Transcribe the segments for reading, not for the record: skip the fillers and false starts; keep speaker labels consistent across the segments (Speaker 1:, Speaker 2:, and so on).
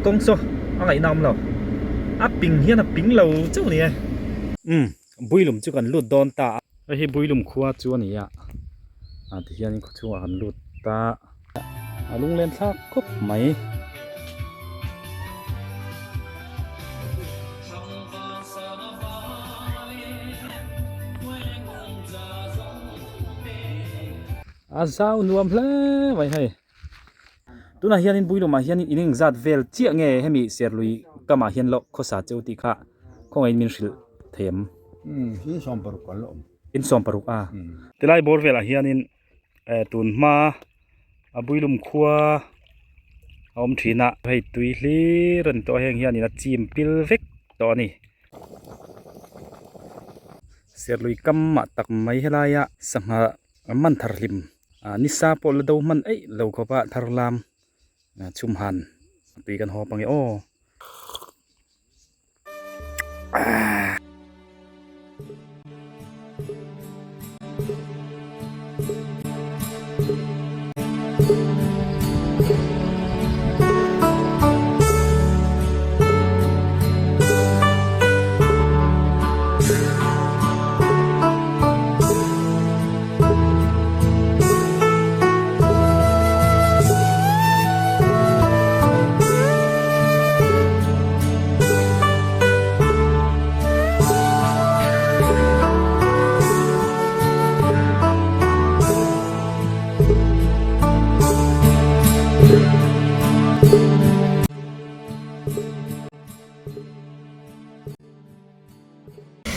Speaker 1: Kawng saw a ngaihna awm lo. A ping hian a ping lo chauh a ni e. Umm, Builum chu kan lut dawn ta a. Hei hi Builum khua chu a ni a, ah tihianin khaw chhungah kan lut ta. A lunglen thlak khawp mai. A zau nuam hle mai hei. Tunah hianin Builumah hianin in engzat vel chiah nge hemi Serlui kamah hian loh khawsa cheu tih kha khawngaih min hrilh thei em?
Speaker 2: Umm, in 16 an la awm.
Speaker 1: In 16 a. Tilai bawr velah hianin eh tun hma a Builum khua a awm thin a, hei tui hlir a ni tawh a, heng hianin a chim pil vek tawh a ni. Serlui kamah tak mai helaia sangha man thar hlim Ah nisa pawh la do hman eih lo khawp a thar lam chhum han tui kan haw pang e aw.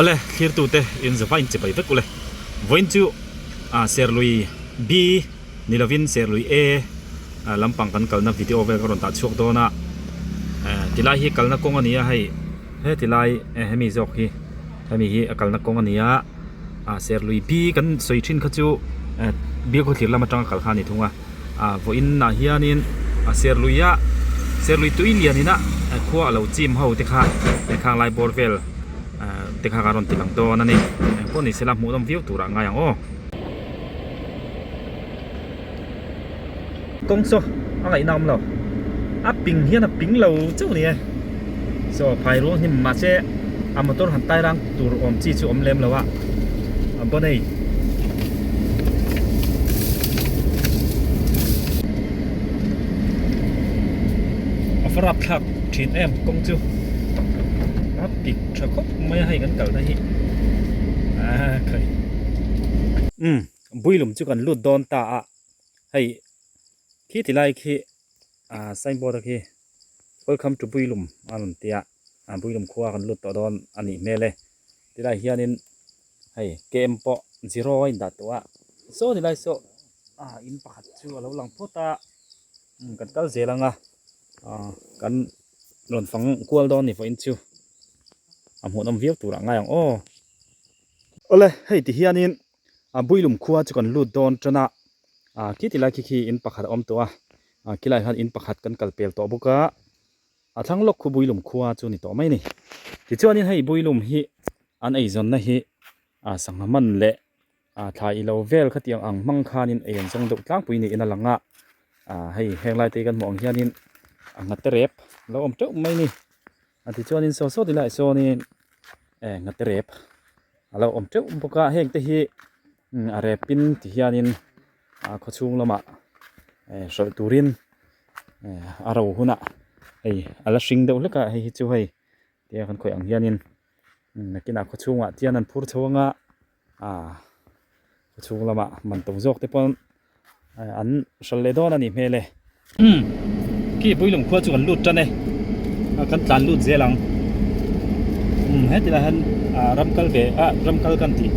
Speaker 1: Awle thlirtute in zava in chibai vek ule. Vawiin chu ah Serlui B ni lovin Serlui A lampang kan kalna video vel ka rawn dah chhuak dawn a. Tilai hi kalna kawng a ni a hei he tilai hemi zawk hi hemi hi a kalna kawng a ni a. Serlui B kan sawi thin kha chu Bialkhawthlir lam atanga kal kha a ni thung a. Ah vawiin ah hianin a serlui a serlui tui lian ina khua a lo chim ho te kha khang lai bawr vel ah te kha ka rawn ti lang dawn a ni engpawh ni sela hmuh nawm viau turah a ngai ang aw. Kawng saw a ngaihna awm lo a ping hian a ping lo chauh a ni e saw phai ruang hnim mahse a motor han tai rang tur awm chi chu awm lem lo a a bawn hei. A va rap thlak thin em kawng chu a pik tha khawp mai a hei kan kalna hi a khai. Umm Builum chu kan lut dawn ta a hei khi ti lai khi ah signboard a khi welcome to Builum a rawn ti a ah Builum khua kan lut tawh dawn a nih hmel e tilai hianin hei kem pawh zero a indah tawh a saw ti lai saw ah in pakhat chu a lo lang phawt a umm kan kal zel ang a ah kan rawn fang kual dawn ni vawiin chu a hmuhnawm viau turah ngai ang aw. Awle hei ti hianin a Builum khua chu kan lut dawn tan a, ah khi tilai khi khi in pakhat a awm tawh a, ah khilai hian in pakhat kan kal pel tawh bawk a, a thlang lawk khu Builum khua chu ni tawh mai a ni. Tichuanin hei Builum hi an eizawnna hi ah sangha man leh ah thla ilo vel khatiang ang hmang khanin ei an zawng deuh tlangpui niin a lang a, ah hei heng lai te kan hmuh ang hianin a ngate rep a lo awm teuh mai a ni. A tichuanin saw saw tilaiah sawnin eh ngate rep a lo awm teuh bawk a heng te hi a repin ti hianin a khawchhung lamah eh hralh turin eh a ro hunah hei a la hring deuh hlek a hei hi chu hei tia kan khawih ang hianin nakinah khawchhungah chian an phur chho anga ah khawchhung lamah man to zawk te pawn an hral leh dawn a nih hmel e. Umm khi Builum khua chu kan lut tan e kan tlan lut zel ang umm heti lai hian ah ram kal ve ah ram kal kan tih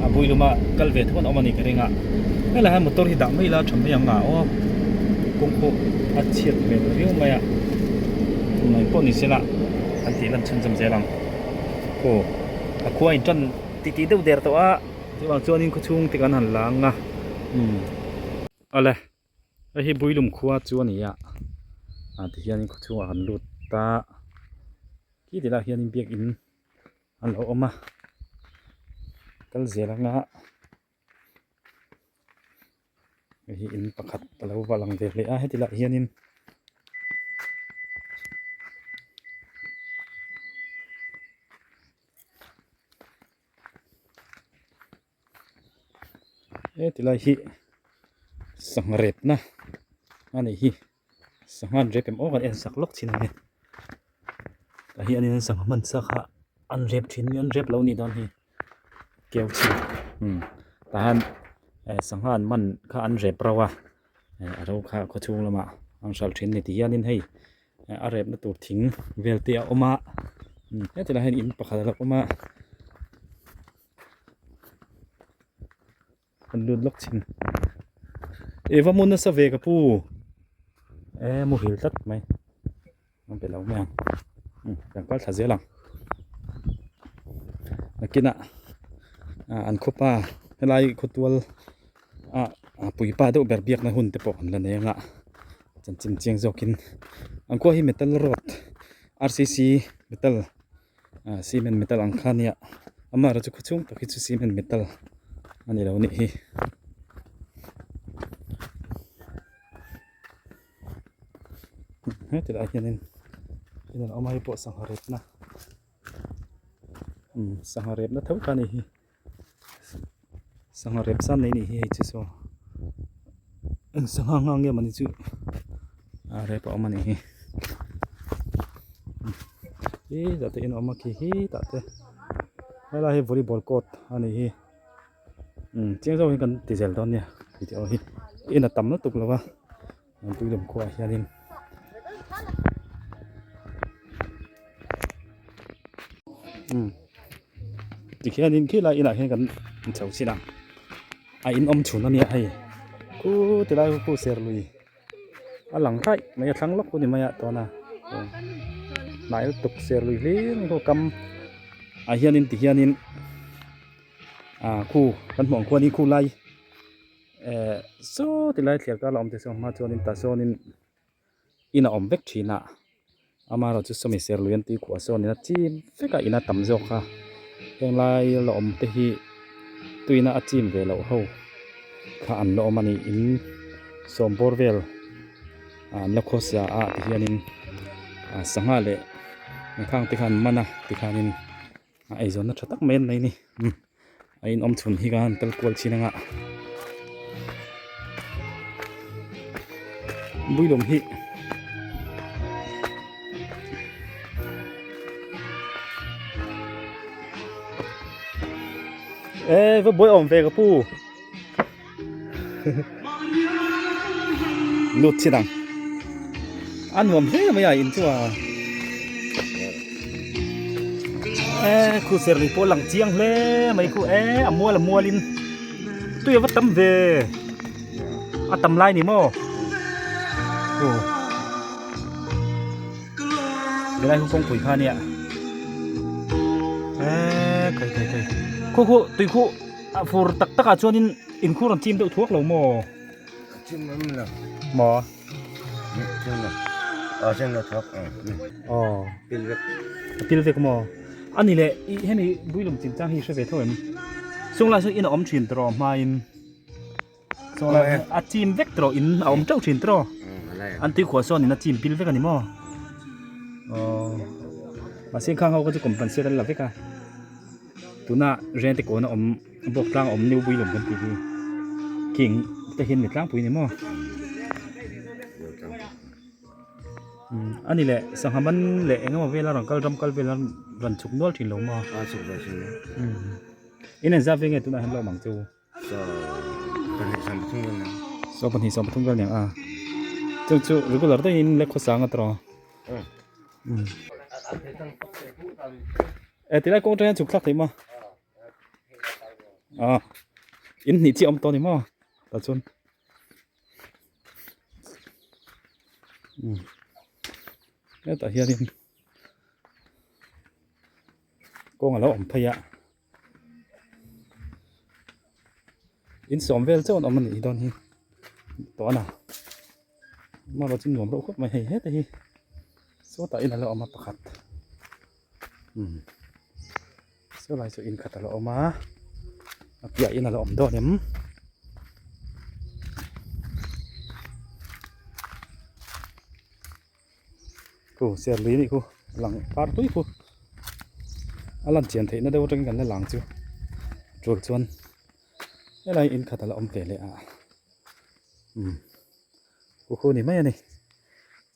Speaker 1: ah Builuma kal ve tho an awm a ni ka ring a helai hian motor hi dah mai ila tha mai ang a aw kawng pawh a chhiat hmel viau mai a tunlai pawh ni sela kan tih lan chhunzawm zel ang aw a khua in tan tih tih deuh der tawh a chuvang chuanin khawchhung te kan han la ang a umm awle hei hi Builum khua chu a ni a ah tihianin khawchhungah kan lut ta khi ti lai hianin biakin a lo awm a kal zel anga hei hi in pakhat a lo va lang ve hle a heti lai hianin. He ti lai hi sangha repna a nih hi sangha an rep em aw kan en sak lawk thin ang e tah hianin sangha hman sa kha an rep thin an rep lo nih dawn hi keu chhin umm tah hian eh sangha an man kha an rep rauh a eh a ro kha khawchhung lamah an hralh thin a ni ti hianin hei a repna tur thing vel te a awm a heti lai hian in pakhat a lo awm a. Kan lut lawk thin e va hmun nasa ve ka pu e muhil tlat mai an pe lo mai ang kan kal thla zel ang nakinah an khawpa helai khawtual ah puipa deuh ber biakna hun te pawh kan la nei anga chanchin chiang zawkin an khua hi metal road R C C metal. Ah cement metal ang kha nia amaherawh chu khawchhung tak hi chu cement metal a ni lo nih hi. Heti lai hianin in an awm a hei pawh sangha repna umm sangha repna tho kha a ni hi sangha rep san mai a nih hi hei chu saw eng sangha nghak nge mawni chu a rep a awm a nih hi he tah te in a awm a khi hi tah te helai hi volleyball court a nih hi umm chiang zawk in kan ti zel dawn nia video hi in a tam lutuk lo va tui lawm khuaah hianin. Tikhianin khilai inah hian kan chho chin ang a in awm chhun a nia hei khu tilai khu ser lui a lang raih mai a thlang lawk chu ni mai a tuna hnai lutuk ser lui hlir mai khu kam ah hianin tikhianin ah khu kan hmuh ang khuanin khu lai eh saw tilai thliar kar la awm te saw hma chuanin tah sawnin. In a awm vek thin a amaherawh chu sawmi ser lui an tih khuah sawn in a chim vek a in a tam zawk a heng lai la awm te hi tuina a chim ve loh ho kha an la awm a ni in sawm bawr vel an la khawsa a ti hianin sangha leh khang te kha an man a tikhanin a eizawnna tha tak mai an nei a ni a inawm chhun hi khan kal kual chin anga builawm hi e va buai awm ve ka pu lut chin ang a nuam hle mai a in chu a e khu ser lui pawh lang chiang hle mai khu e a mual a mual in tui a va tam ve a tam lai ni maw aw helai hi kawngpui kha ania e khai khai khai khu khu tui khu A fur tak tak ah chuanin inkhur an chim deuh thuak lo maw?
Speaker 2: Chim ngam lo.
Speaker 1: Maw?
Speaker 2: Chim lo. A chim lo thuak.
Speaker 1: Aw.
Speaker 2: Pil vek.
Speaker 1: A pil vek maw? Ani le i hemi builum chinchang hi hre ve tho em? Chunglai sawn in a awm thin tawh hmain. Chunglai a chim vek tawh in a awm teuh thin tawh. An tuikhuah sawn in a chim pil vek a ni maw? Aw. Mahse khang ho kha chu compensate an la vek a. Tuna rente kawn a awm bawk tlang a awm new builum kan tih hi king te hian mi tlangpui a ni maw a ni leh sangha man leh eng emaw vel a rawn kal ram kal vel a rawn chhuk nual thin lo maw in engzat vel nge tunah hian la awm ang che u. Saw pahnih sawm pathum vel aniang a chu chu regular deuhin lek khawsang a tawh e tilai kawng atang hian chhuk thlak theih maw ah in hnih chiah a awm tawh a ni maw tah chuan hetah hianin kawng a lo awm phei a. In sawm vel chauh an awm a nih dawn hi tawh a amaherawh chu nuam reuh khawp mai hei heta hi sawtah in a lo awm a pakhat umm saw lai chu in khat a lo awm a a piah in a lo awm dawn em. Khu ser lui anih khu lang par tui khu a lan chian theihna deuh atangin kan la lang chu tul chuan Helai in khat a la awm ve leh a umm khu khu ni mai a ni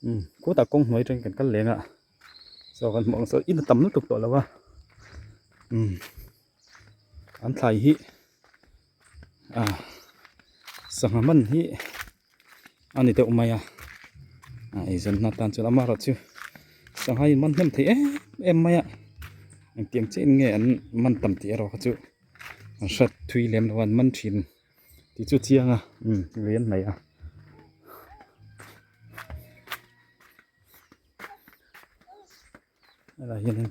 Speaker 1: umm khutah kawng hnuai atangin kan kal leng a saw kan hmuh ang saw in a tam lutuk tawh lo a umm an thlai hi ah sangha man hi a ni deuh mai a a eizawnna atan chuan amaherawhchu sangha in man hnem thei em em mai a engtiang chiah in nge an man tam tih erawh kha chu an hrat thui lem lo a an man thin tih chu a chiang a umm lui an hnaih a. Helai hianin.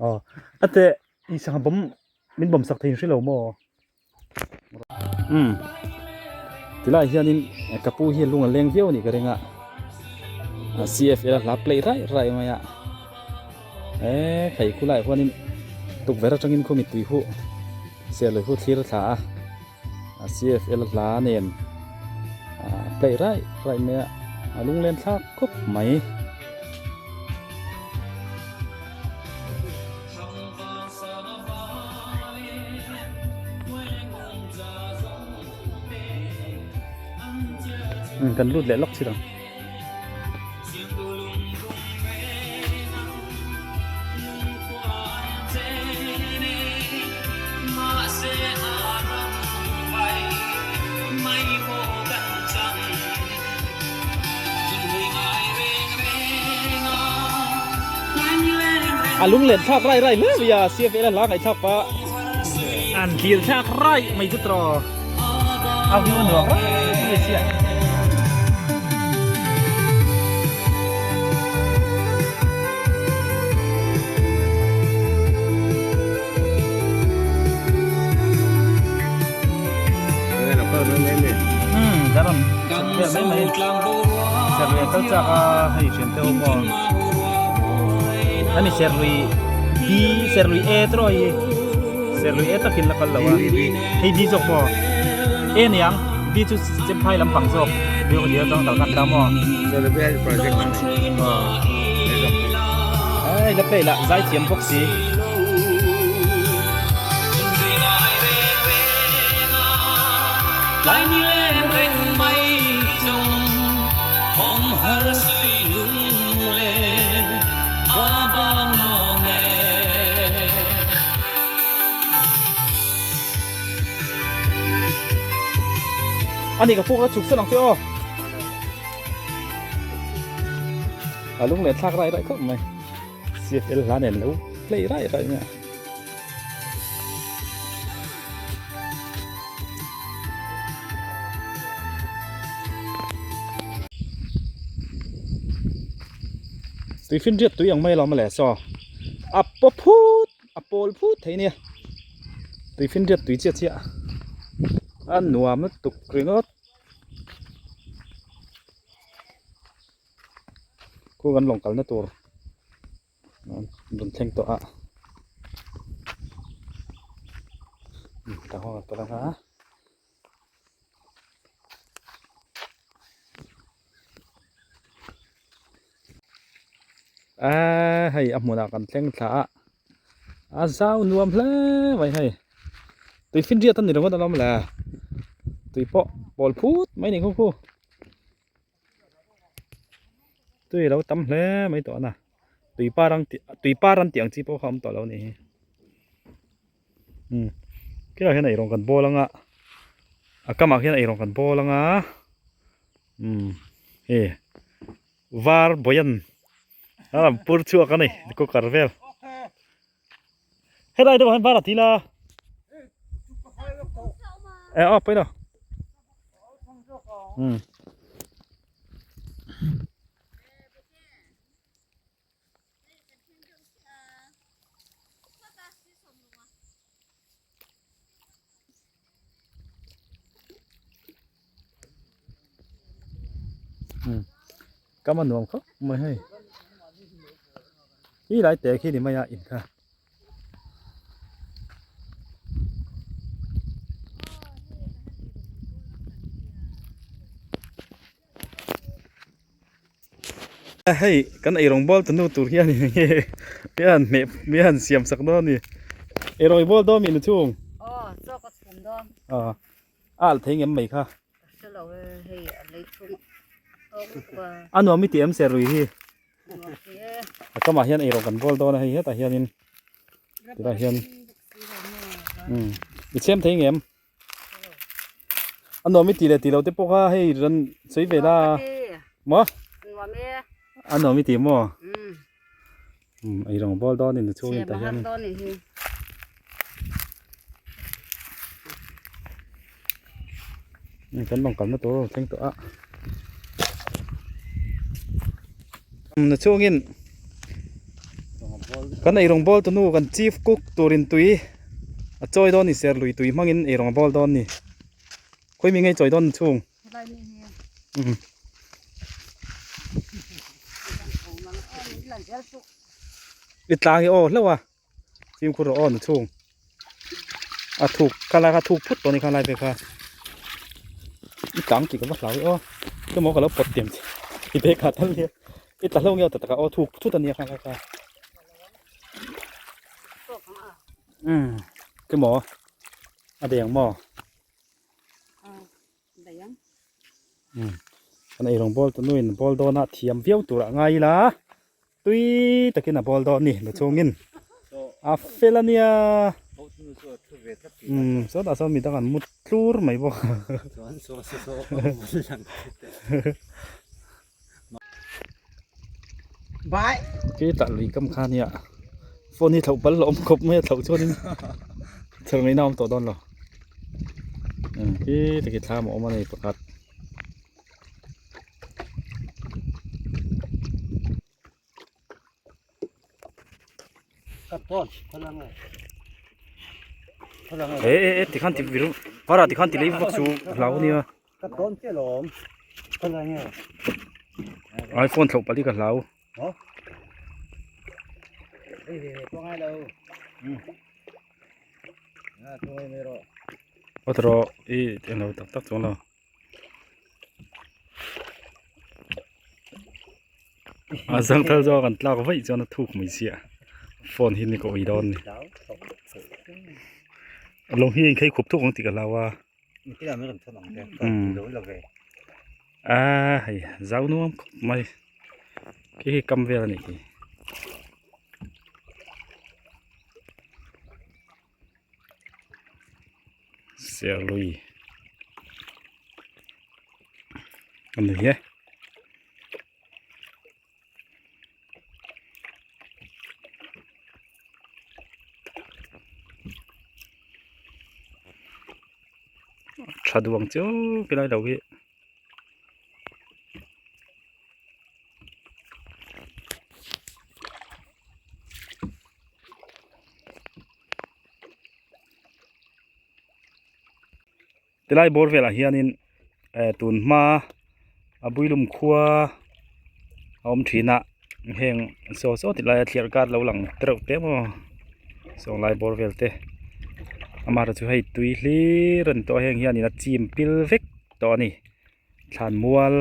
Speaker 1: Aw ate i sangha bawm min bawm sak thei in hrelo maw umm tilai hianin ka pu hi lung a leng viau a nih ka ring a C_F_L a hla play raih raih mai a e hei khulaiah huanin tukverh atangin khumi tui huh serlui huh thlir a thla a. A CFL hla nen a play raih raih mai a, a lunglen thlak khawp mai. Kan lut leh lawk chhin ang. A lunglen thlak rai rai hle mai a, CFL a hla ngaihthlak pah an thlir thlak rai mai chu tawh a view a nuam rai mai sia. Serlui an kal chak a hei thian te ho maw ani serlui B serlui A te rawh hi serlui A takin la kal lo a hei B zawk maw A niang B chu chemphai lampang zawk biak atang kal kan ta maw Ai la play lah zai thiam bawk si. Ani ka puk la chhuk sen ang che aw. A lung leh thlak rai rai khawp mai. CFL hla nen lo play rai rai mai a. Tui finriat tui ang mai lo mawle saw a paw phut a pawl phut thei nia tui finriat tui chiah chiah a nuam lutuk ringawt. Khu kan lawng kalna tur rawn thleng tawh a ta ho ka lang a a hei a hmunah kan thleng thla a a zau nuam hle mai hei tui finriat a ni ringawt alawm le tui pawh pawl phut mai ni khaw khu. Tui a lo tam hle mai tawh a na tui par ang tih tui par an tih ang chi pawh kha a awm tawh lo a nih hi umm khilaiah hian eirawng kan bawl ang a a kamah khian eirawng kan bawl ang a umm hei var bawian a rawn pur chhuak a ni cooker vel helai deuhah hian var a ti la eh aw pawi lo umm. Kam a nuam khawp mai hei hi lai te khi ni mai a in kha. Hei kan eirawng bawl ta nu tur hian eng nge mi han hmeh mi han siam sak dawn a ni. Eirawng i bawl dawn mi nu chhung?
Speaker 3: Aw chaw ka chhum dawn.
Speaker 1: Aw a alh thei ngem mai kha.
Speaker 3: Ka hre lo e hei a lei chhung a tawng lutuk a.
Speaker 1: A nuam i ti em serui hi?
Speaker 3: Nuam ti e.
Speaker 1: A kamah hian eirawng kan bawl dawn a hei hetah hianin tilai hian umm i chhem thei ngem? A nuam i tih leh tih loh te pawh kha hei rawn sawi ve la maw? A nuam i tih maw? Umm ei rawng bawl dawn in chhungin tah hian kan rawn kalna tur a rawn thleng tawh a na chhungin kan ei rawng bawl tunu kan chief cook turin tui A chawi dawn ni ser lui tui hmangin eirawng a bawl dawn ni. Khawi mi ngei chawi dawn chhung. I tlang i aw hlauh a. Fimkhur rawh aw na chhung. A thuk kha lai kha thuk phut tawh ni kha lai ve kha. I tlang tih ka va hlau i aw. Chemaw ka lo pawt tiam che. I bag ah tal nia. I tla hlauh nge aw tak tak ah aw thuk thut a nia kha lai kha. Umm ke maw a deng maw umm kan eirawng bawl tu nuin bawl dawn a thiam viau tur ah ngai ila tui takin a bawl dawn a ni na chungin a fel a nia umm sawtah sawn midang an mut tlur mai bawk Khi tah lui kam kha nia phone hi thlauh pal la awm khawp mai a thlauh chuanin chhar ngaihna a awm tawh dawn lo khi taki thlam a awm a ni pakhat. E e e tikhan ti vir para tikhan ti lei vak chu hlau ania iphone thlauh pali ka hlau aw tawh rawh i englo tak tak chuang lo. A zang thar zawk an tlak vaih chuan a thuk mai chiah phone hi ni ka ui dawn ni lawng hi a inkhei khup thuk ang tih ka hlau a a hei zau nuam khawp mai khi hi kam vel a nih hi. Serlui a ni e. Tha duang chiau kilai lo hi. Tilai bawr velah hianin eh tun hma a builum khua a awm thin a heng saw saw ti laia thliar kar lo lang tereuh te maw sawnglai bawr vel te amaherawhchu hei tui hlir a ni tawh a heng hianin a chim pil vek tawh a ni. Thlanmual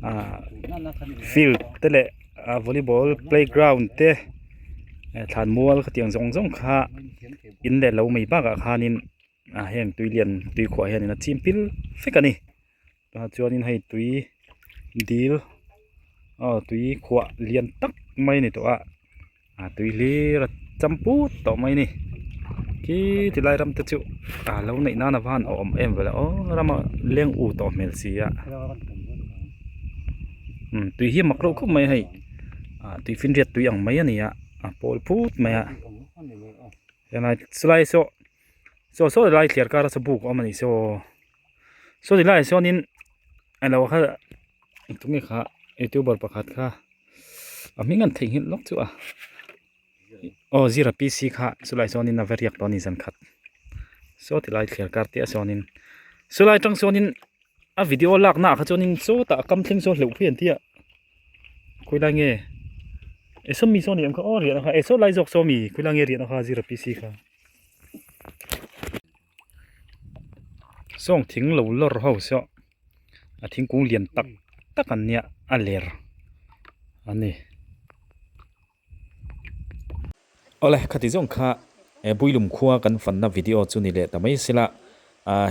Speaker 1: ah field te leh ah volleyball playground te thlanmual khatiang zawng zawng kha in leh lo mai bakah khanin ah heng tui lian tui khuah hianin a chim pil vek a ni tah chuanin hei tui dil aw tui khuah lian tak mai a ni tawh a. A tui hlir a cham put tawh mai a ni khi ti lai ram te chu a lo neih nan a van awm em vela aw rama leng u tawh hmel si a umm tui hi a mak reuh khawp mai a hei ah tui finriat tui ang mai a ni a a pawl phut mai a helai chulai saw saw saw lai thliar kar a saw buk a awm a ni saw saw ti laiah sawnin alo kha tunge kha youtuber pakhat kha. A hming an theihnghilh lawk chu a aw zira PC kha chulai chuanin a va riak tawh a ni zan khat saw tilai thliar kar te ah sawnin chulai atang sawnin a video lak na ah kha chuanin sawtah a kam thleng saw hleuh phei an ti a khawilai nge e sawmi saw ni ang kha aw riahna kha e saw lai zawk sawmi khawilai nge riahna kha zira PC kha sawng thing lo lawr ho saw. A thingkung lian tak tak an nia a ler A ni. Awle, khati zawng kha Builum khua kan fanna video chu ni leh ta mai sela.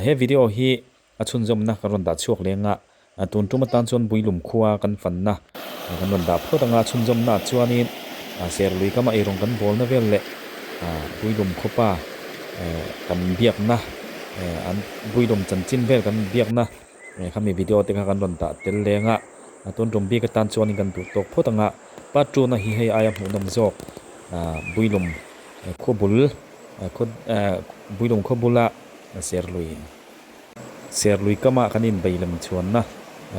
Speaker 1: He video hi a chhunzawmna kan rawn dah chhuak leng a, tun tum atan chuan Builum khua kan fanna kan rawn dah phawt anga chhunzawmna chuanin Serlui kama eirawng kan bawlna vel leh Builum khawpa kan biakna an Builum chanchin vel kan biakna Khami video te kha kan rawn dah tel leng a, tun tum bik atan chuanin kan duh tawk phawt ang a, part two na hi hei aia hmuhnawm zawk Builum khaw bul khaw Builum khaw bula Serlui Serlui kama kan inbei lem chhuanna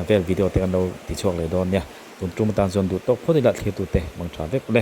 Speaker 1: vel video te kan lo ti chhuak leh dawn nia, tun tum atan chuan duh tawk phawt ila thlir tute mang tha vek le.